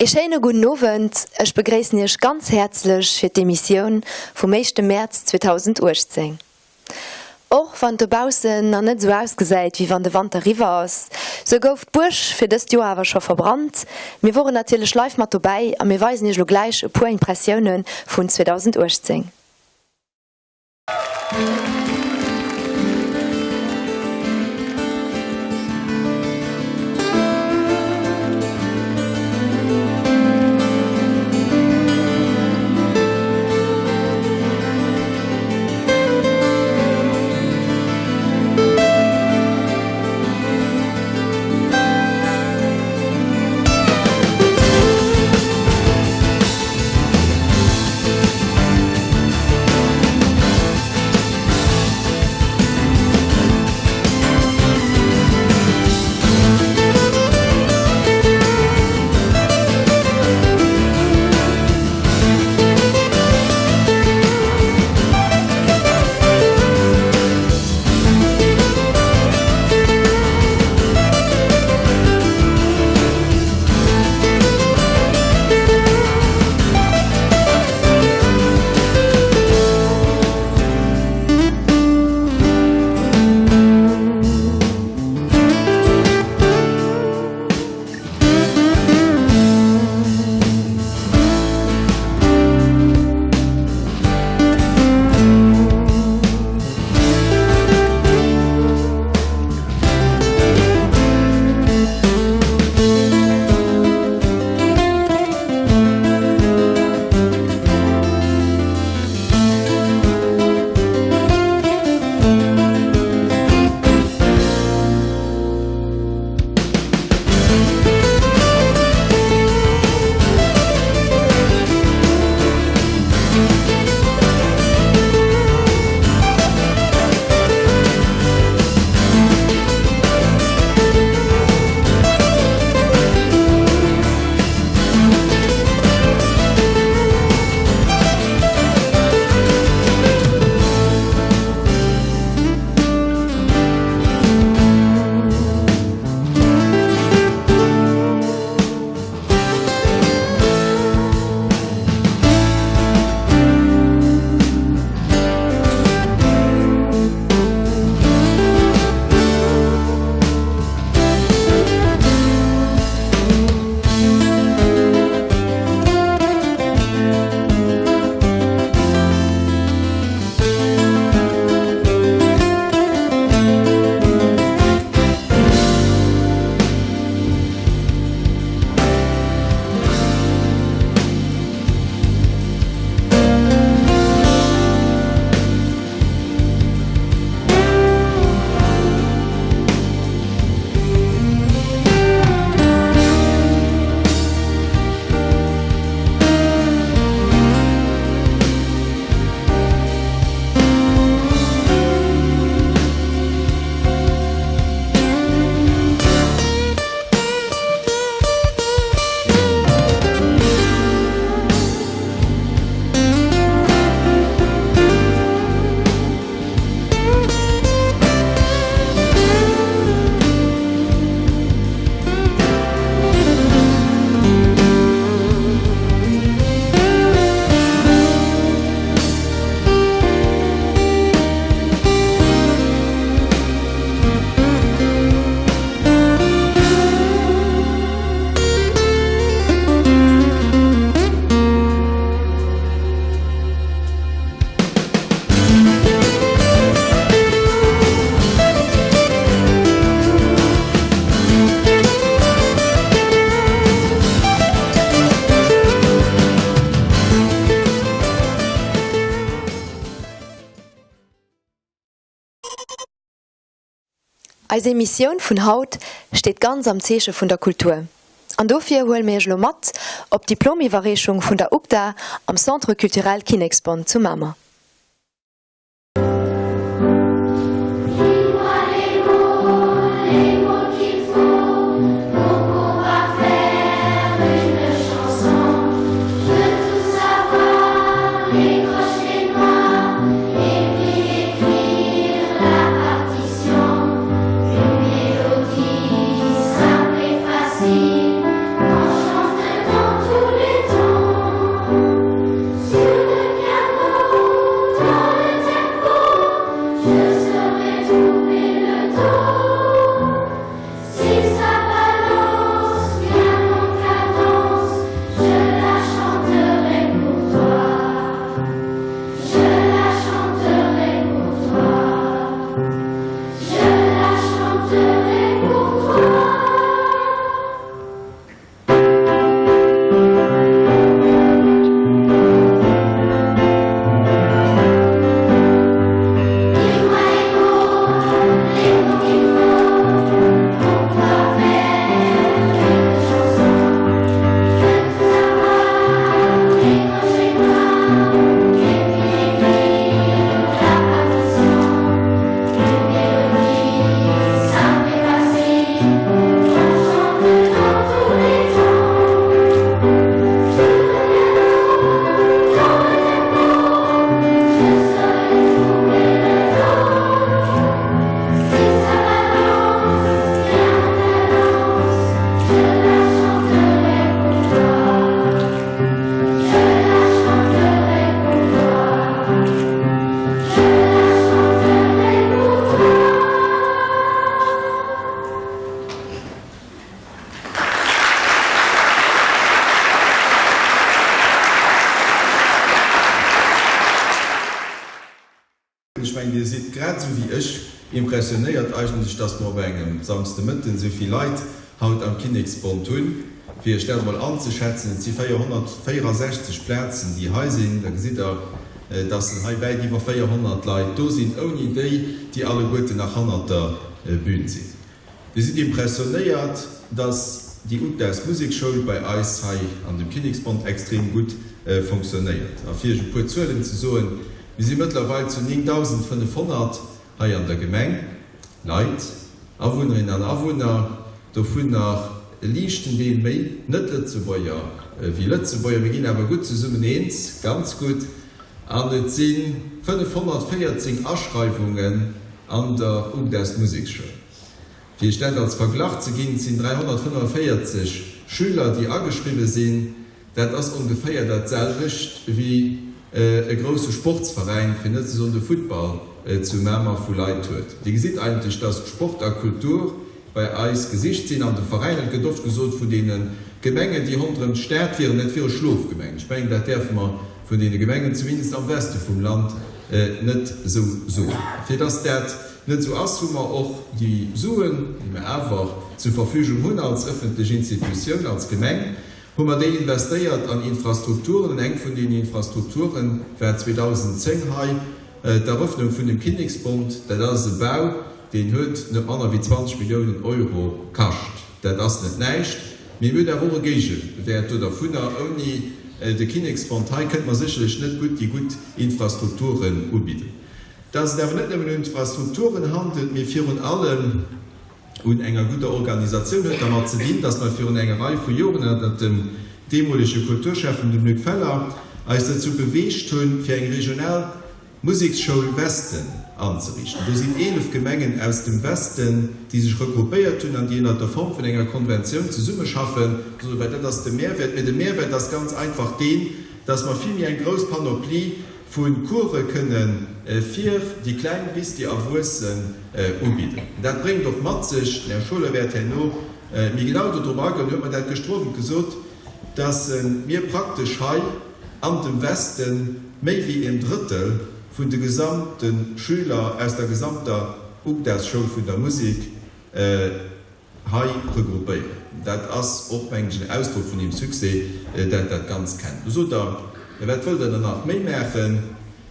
Ee schéine gudden Owend, ech begréissen Iech ganz häerzlech fir d'Emissioun vum éischte Mäerz 2018. Och wann et dobaussen nach net esou ausgesäit wéi wann de Wanter eriwwer ass, sou gouf d'Buerg fir dëst Joer awer scho verbrannt. Mir woren natierlech live mat dobäi a mir weisen Iech elo gläich e puer Impressioune vun 2018. Eis Emissioun vun haut steet ganz am Zeeche vun der Kultur. An dofir huele mir iech elo mat op d'Diplomiwwerreechung vun der UGDA am Centre Culturel Kinneksbond zu Mamer. mengen, Dir sidd grad esou wéi ech impressionéiert eigentlech, dass mer op engem Samsdemëtten esou vill Leit haut am Kinneksbond hunn. Fir Iech dat emol anzeschätzen, et si 464 Plazen, déi hei sinn. Da gesitt Der, dass en hei wäit iwwer 400 Leit do sinn, ouni déi, déi alleguerten nach hannert der Bühn sinn. Dir sidd impressionéiert, dass déi UGDAS Musekschoul bei eis hei an dem Kinneksbond extrem gutt fonctionnéiert. A fir Iech e puer Zuelen ze soen, Mir si mëttlerweil zu 9.500 hei an der Gemeng, Leit, Awunnerinnen an Awunner, dovun nach e liichten Deel méi Net-Lëtzebuerger wéi Lëtzebuerger. Mir ginn awer gutt zesummen eens, ganz gutt. An et si 514 Aschreiwungen an der UGDAS Museksschoul. Fir Iech dat als Verglach ze ginn, et sinn 345 Schüler, déi ageschriwwe sinn. Dat ass ongeféier dat selwecht wéi e grousse Sportsveräin, fir net ze soen de Futtball, zu Mamer vu Leit huet. Dir gesitt eigentlech, dass Sport a Kultur bei eis gesicht sinn an de Veräiner. Et gëtt oft gesot vun deene Gemengen, déi ronderëm d'Stad wieren, dat wiere Schlofgemengen. Ech mengen, dat däerfe mer vun deene Gemengen, zumindest am Weste vum Land, net esou soen. Fir dass dat net esou ass, hu mer och déi Suen, déi mer awer zur Verfügung hunn als öffentlech Institutioun, als Gemeng, hu mer déi investéiert an Infrastrukturen. An eng vun deenen Infrastrukture war 2010 hei d'Eröffnung vun dem Kinneksbond. Dat ass e Bau, deen huet net manner wéi 20 Milliounen Euro kascht. Dat ass net näischt. Mee mir hunn awer och e Géigewäert do dervunner. Ouni de Kinneksbond hei kënnte mer sécherlech net gutt déi gutt Infrastrukturen ubidden. Dass et awer net nëmmen un Infrastrukturen handelt, mee virun allem un enger gudder Organisatioun, huet dermat ze dinn, dass mer virun enger Rei vu Joren ënnert dem deemolege Kulturschäffen, dem Luc Feller, eis dozou beweegt hunn, fir eng regional Museksschoul Westen anzeriichten. Do sinn 11 Gemengen aus dem Westen, déi sech regroupéiert hunn an déi ënnert der Form vun enger Konventioun zesummeschaffen. Well dat ass de Mehrwert. Mee de Mehrwert ass ganz einfach deen, dass mer vill méi eng grouss Panoplie vu Course kënne fir déi Kleng bis déi Erwuessen ubidden. Dat bréngt och mat sech, den Här Schuller wäert herno méi genau dodrop agoen, huet mer dat gëschter Owend gesot, dass mir praktesch hei an dem Weste méi wéi een Drëttel vun de gesamte Schüler aus der gesamter UGDAS-Schoul vun der Musek hei regroupéieren. Dat ass och, mengen ech, en Ausdrock vun deem Succès, dat dat Ganzt kennt. Lo sot Der, Mä wat wëllt Der dann nach méi maachen?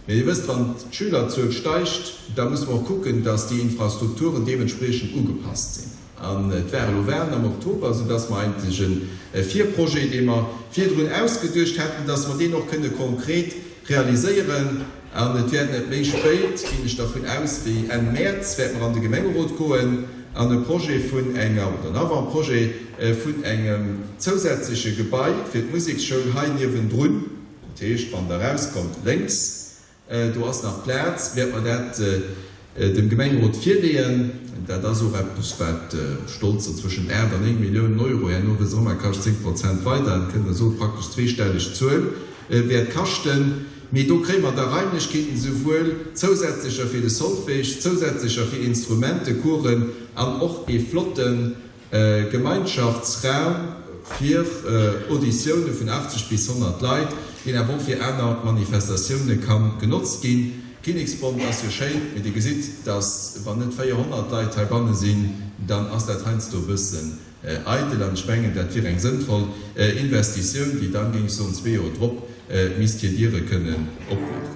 Mä Dir wësst, wann d'Schülerzuel steigt, da musse mer och kucken, dass déi Infrastrukturen deementspriechend ugepasst sinn. An et war elo Wahlen am Oktober, soudass mer eigentlech e Virprojet, dee mer virdrun ausgeduecht hätten, dass mer deen och kënne konkret realiséieren. An et wäert net méi spéit, ginn ech dervun aus, wéi Enn Mäerz wäerte mer an de Gemengerot goen an e Projet vun enger, oder en Avant-projet vun engem zousätzleche Gebai fir d'Museksschoul hei niewendrun, dat heescht, wann Der erauskommt lénks, do ass nach Plaz, wäerte mer dat dem Gemengerot virleeën. Dat ass och eppes, wat stolz sou zwëschent 8 an 9 Milliounen Euro, herno wësst Der ëmmer, kascht 10 Prozent weider, et kënnt Der soen, praktesch zweestelleg Zuel wäert kaschten. Mee do kréie mer da Raimlechkeeten, souwuel zousätzlecher fir de Solfège, zousätzlecher fir Instrumentecoursen an och ee flotte Gemeinschaftsraum fir Auditioune vun 80 bis 100 Leit, deen awer och fir aner Manifestatioune ka genotzt ginn. Kinneksbond ass jo schéin, mee Dir gesitt, datt wann net 400 Leit heibanne sinn, dann ass dat heiansdo e bëssen eidel. An ech mengen, dat wier eng sënnvoll Investitioun, déi dann, géing ech soen, zwee Joer drop misst hir Diere kënnen opmaachen.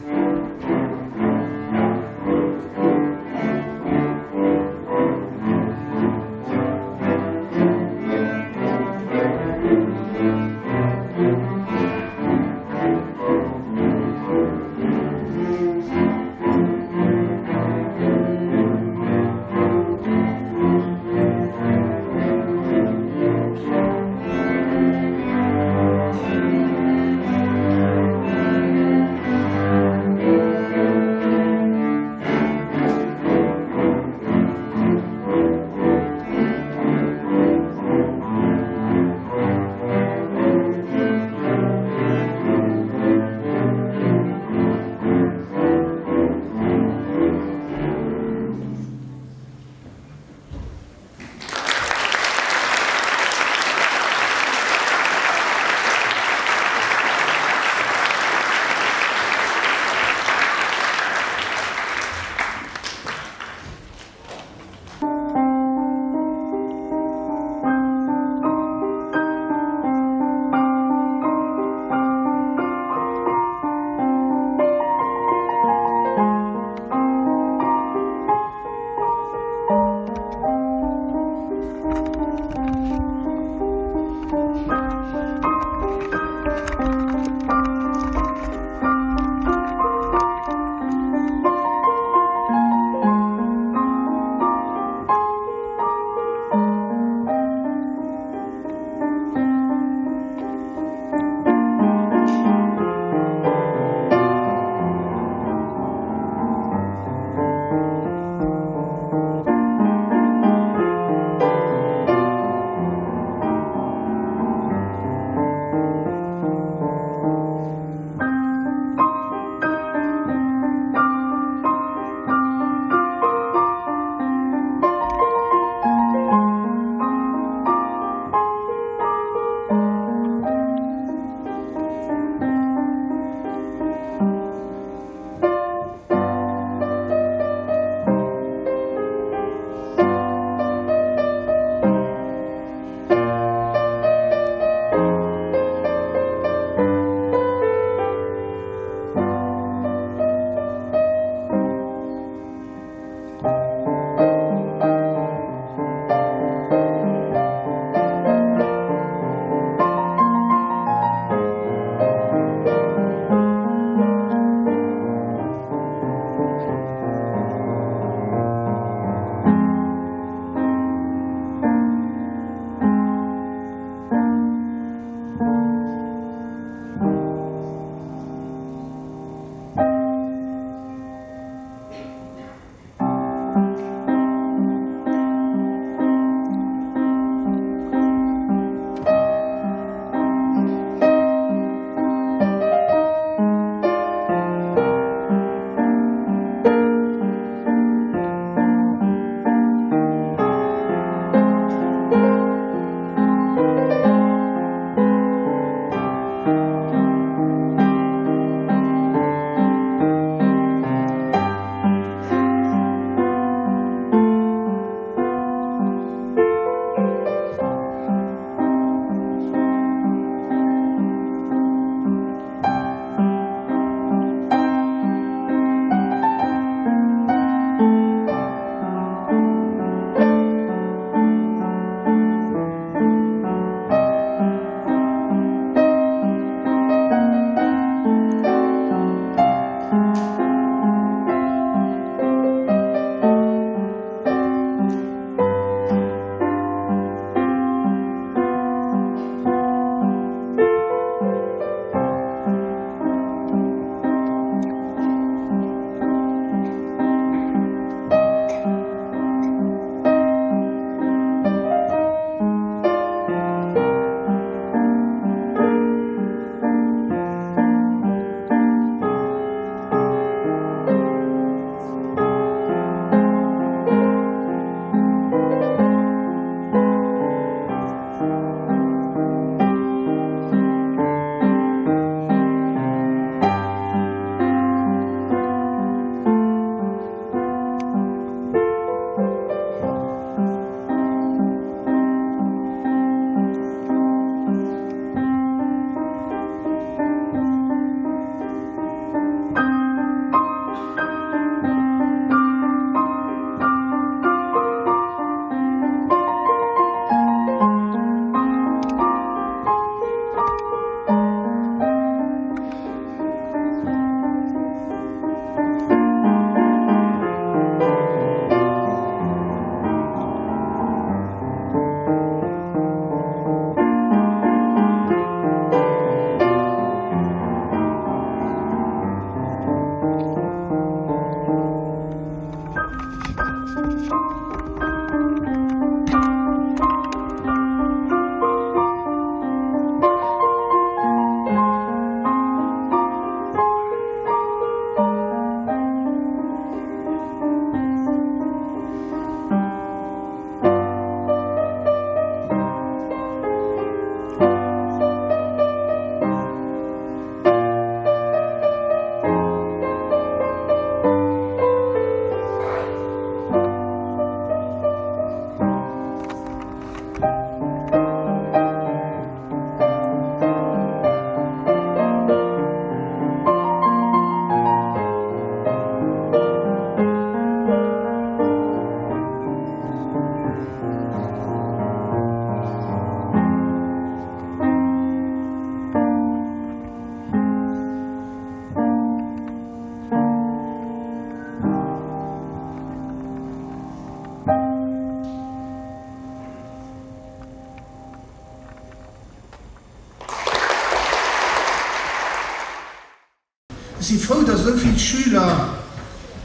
Ech si frou, dass esou vill Schüler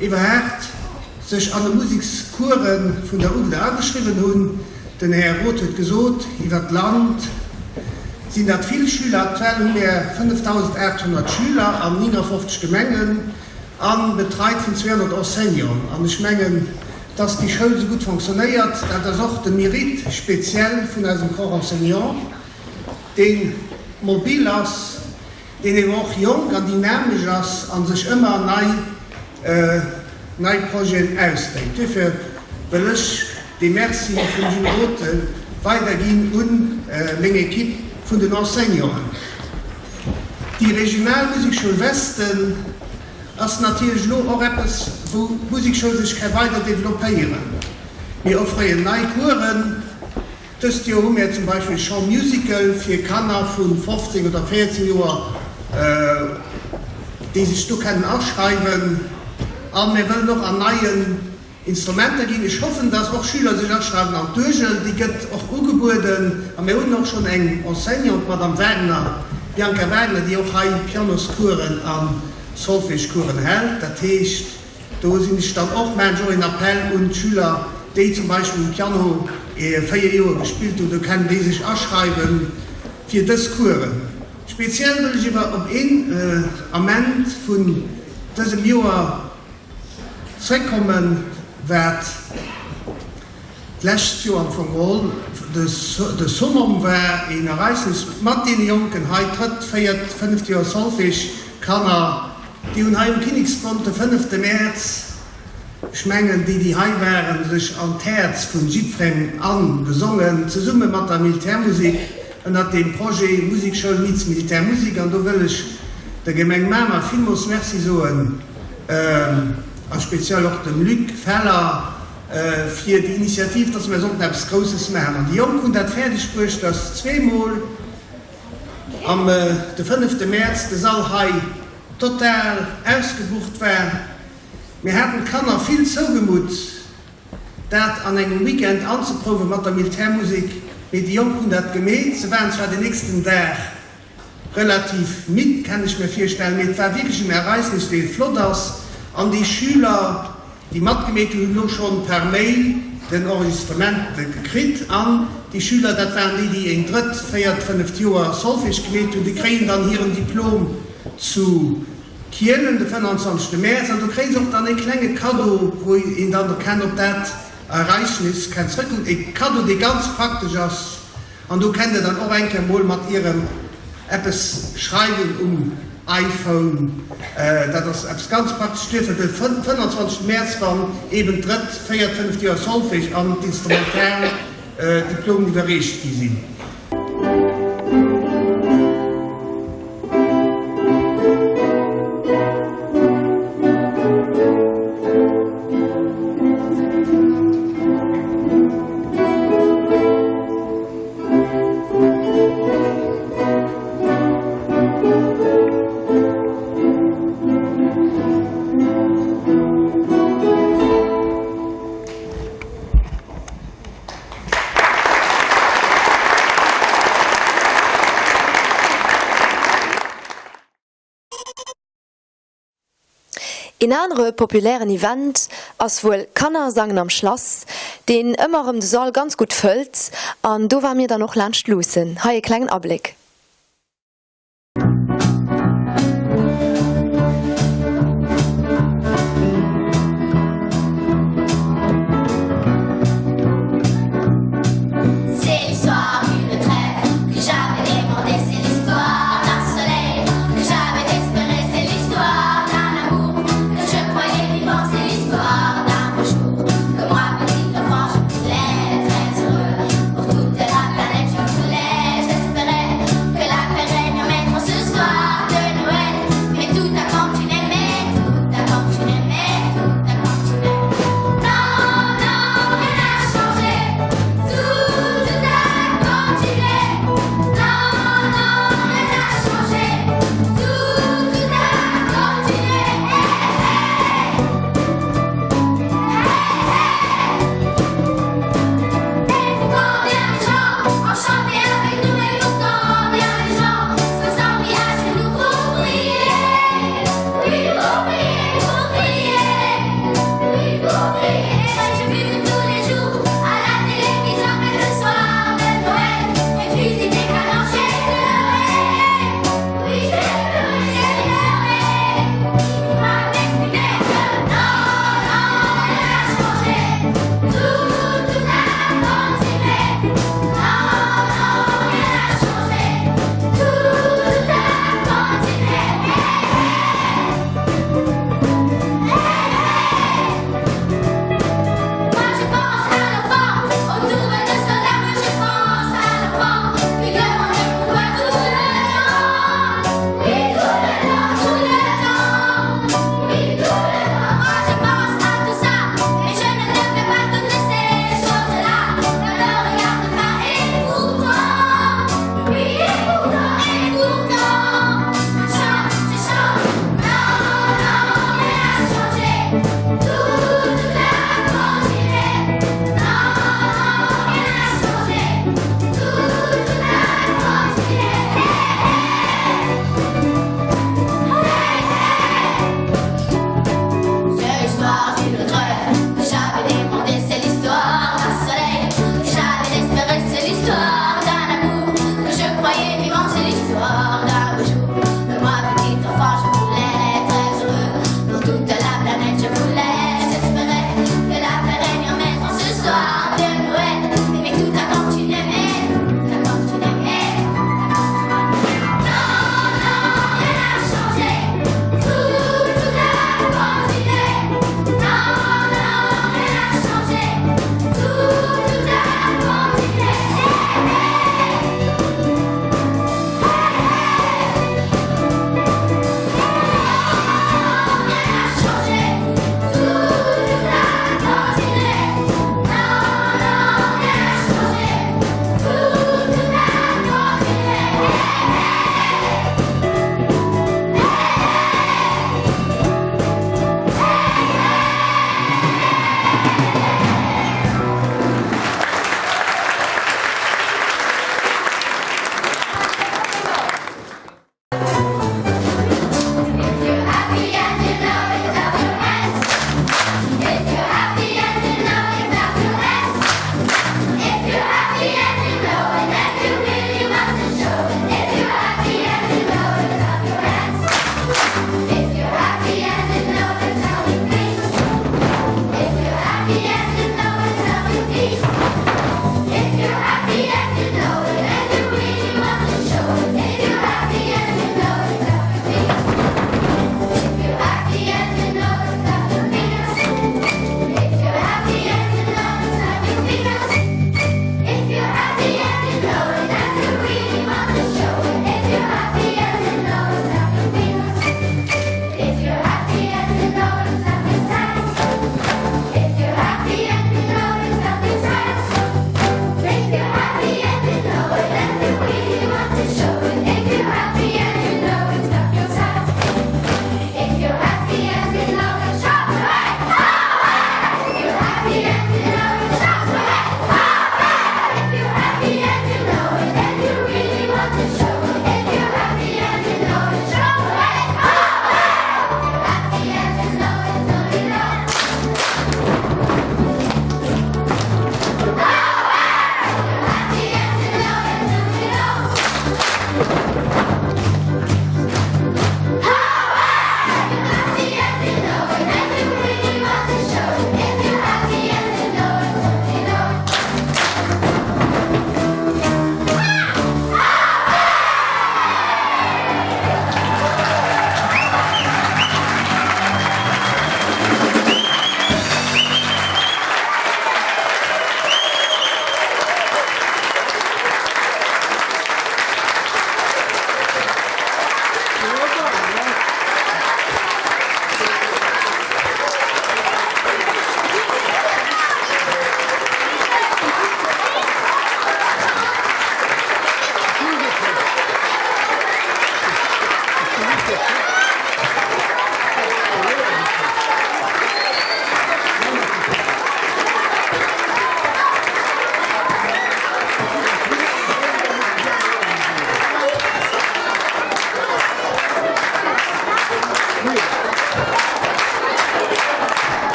iwwerhaapt sech an de Musekscoursen vun der UGDA ageschriwwen hunn. Den Här Roth huet gesot, iwwert d'Land sinn dat vill Schüler. Aktuell hu mir 5.800 Schüler an 59 Gemengen a betreit vun 200 Enseignanten. An ech mengen, dass déi Schoul esou gutt fonctionnéiert, dat ass och de Mérite speziell vun eisem Corps enseignant, dee mobil ass, deen ewer och jonk an dynamesch ass a sech ëmmer nei nei Projeten ausdenkt. Duerfir wëll ech dee Merci vum Gilles Rothe weiderginn u meng Equipe vun den Enseignanten. Déi regional Musekschoul Westen ass natierlech elo och eppes, wou d'Musekschoul sech ka weider developpéieren. Mir offréien nei Coursen. Dëst Joer hu mär zum Beispill Chant Musical fir Kanner vu 15 oder 14 Joer, déi sech do kennen aschreiwen. A mär wëllen och an neien Instrumenter ginn. Ech hoffen, dass och Schüler sech aschreiwen an d'Uergel, déi gëtt och ugebueden. A mär hunn och schonn eng Enseignante, d'Madame Wagner, Bianca Wagner, déi och hei Pianoscoursen a Solfège-Coursen hält. Dat heescht, Do sinn ech dann och, maachen ech och een Appell un d'Schüler, déi zum Beispill um Piano 4 Joer gespillt hunn, do kennen déi sech aschreiwe fir dës Coursen. Speziell wëll ech ewer op een Ament vun dësem Joer zréckkommen, wat d'lescht Joer am Fong geholl de Summum war, een Ereignis mat deene Jonken hei, drëtt, véiert, fënneft Joer Solfège Kanner, Déi hunn hei um Kinneksbond de fënnefte Mäerz, ech mengen déi déi hei waren, sech an d'Häerz vun jiddferengem an gesongen, zesumme mat der Militärmusek ënnert dem Projet Musekschoul meets Militärmusek. An do wëll ech der Gemeng Mamer villmools Merci soen a speziell och dem Luc Feller fir déi Initiativ, dass mer sollten eppes Grousses maachen. An déi Jonk hunn dat fäerdeg bruecht, dass zweemol, Am de fënnefte Mäerz de Sall hei total ausgebucht war. Mir haten d'Kanner vill zougemutt, dat an engem Weekend anzeprouwen mat der Militärmusek, mee déi Jonk hunn dat gemeet. Se waren zwar den nächsten Dag relativ midd, kann ech mir virstellen, mee et war wierklech en Ereignis, dee flott ass an déi Schüler, Déi matgemeet hunn elo schonn per Mail den Enregistrement gekritt an déi Schüler, dat waren déi, déi een drëtt, véiert, fënneft Joer Solfège gemeet hunn, déi kréien dann hiren Diplom zu Kielen de 25. Mäerz an do kréie se och dann ee klenge Kaddo, wou een dann kann op dat Ereignis kann zrëckkucken, ee Kaddo, dee ganz praktesch ass. An do kennt der dann och eng Kéier mol mat ierem eppes schreiwen um iPhone. Dat ass eppes ganz Praktesches. Duerfir de 25 Mäerz, wann eben d'drëtt, véiert, fënneft Joer Solfège an d'Instrumental Diplomen iwwerreecht gi sinn. Een anere populären Event ass wuel Kanner sangen am Schlass, deen ëmmer erëm de Sall ganz gutt fëllt an do ware mir dann och laanscht luussen. Hei e klengen Abléck.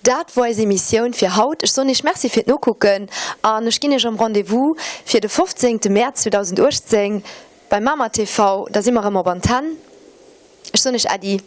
Dat wor eis Emissioun fir haut. Ech soen iech Merci fir d'Nokucken an ech ginn iech erëm Rendez-vous fir de 15 Mäerz 2018 bei Mamer TV. Da si mer erëm op Antenn. Ech soen iech Äddi.